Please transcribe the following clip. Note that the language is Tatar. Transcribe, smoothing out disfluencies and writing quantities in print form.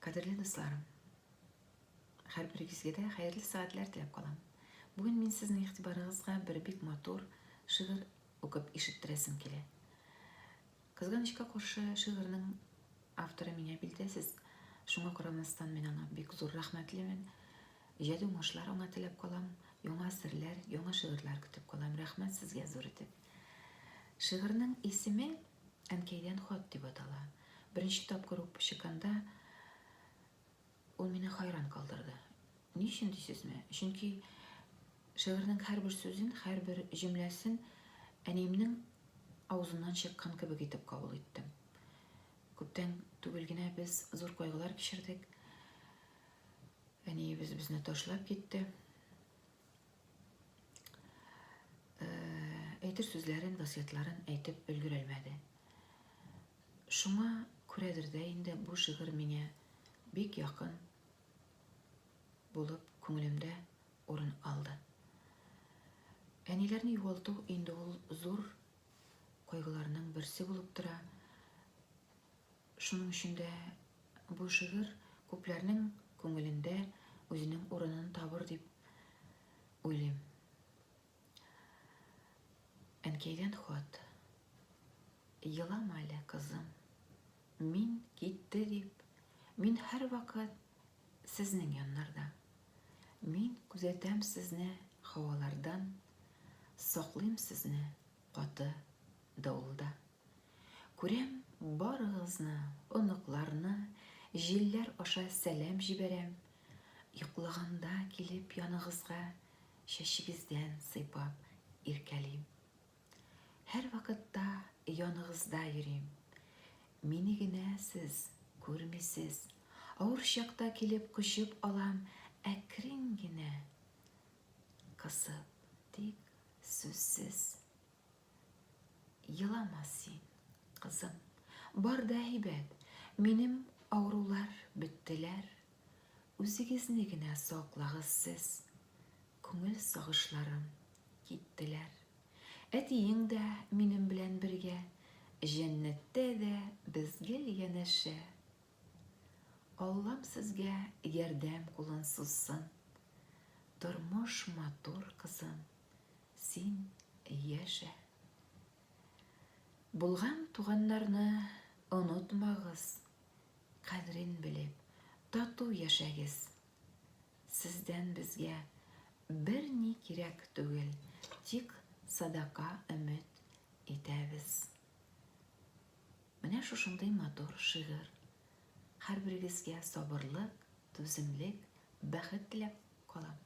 Кадерле дусларым, һәрберегезгә дә хәерле сәгатьләр теләп калам. Бүген мин сезнең игътибарыгызга бер бик матур шигырь укып ишеттерәсем килә. Кызганычка каршы, шигырьнең авторы миңа билгесез. Шуңа карамастан мин аңа бик зур рәхмәтлемен. Иҗади уңышлар аңа теләп калам. Яңа әсәрләр, яңа шигырьләр көтеп калам. Рәхмәт сезгә зур итеп. Шигырьнең исеме Әнкәйдән хат дип атала. Беренче тапкыр укып чыкканда ул мине хайран калдырды. Ни өчен дисезме? Чөнки шигырьнең һәрбер сүзен, һәрбер җөмләсен әниемнең авызыннан чыккан кебек итеп кабул иттем. Күптән түгел генә без зур кайгылар кичердек. Әниебез безне ташлап китте. Әйтер сүзләрен, васыятьларын әйтеп өлгерәлмәде. Шуңа күрәдер дә инде бу шигырь миңа бик якын булып күңелемдә урын алды. Әниләрне югалту инде ул зур кайгыларның берсе булып тора. Шуның өчен дә бу шигырь күпләрнең күңелендә үзенең урынын табыр дип уйлыйм. Әнкәйдән хат. Елама әле, кызым. Мин китте дип, мин һәрвакыт сезнең яннарда. Мин күзәтәм сезне һавалардан, саклыйм сезне каты давылда. Күрәм барыгызны, оныкларны, җилләр аша сәлам җибәрәм. Йоклаганда килеп яныгызга, чәчегездән сыйпап иркәлим. Һәрвакытта яныгызда йөрим. Мине генә сез күрмисез. Авыр чакта килеп кочып алам, әкрен генә кысып, тик сүзсез. Елама син, кызым. Бар да әйбәт. Минем авырулар беттеләр. Үзегезне генә саклагыз сез. Күңел сагышларым киттеләр. Әтиең дә минем белән бергә, җәннәттә дә без гел янәшә. Аллам сезгә ярдәм кулын сузсын. Тормыш матур, кызым. Син яшә. Булган туганнарны онытмагыз, кадерен белеп, тату яшәгез. Сездән безгә берни кирәк түгел, тик садака өмет итәбез. Менә шушындый матур шигырь. Һәрберегезгә сабырлык, түземлек, бәхет теләп калам.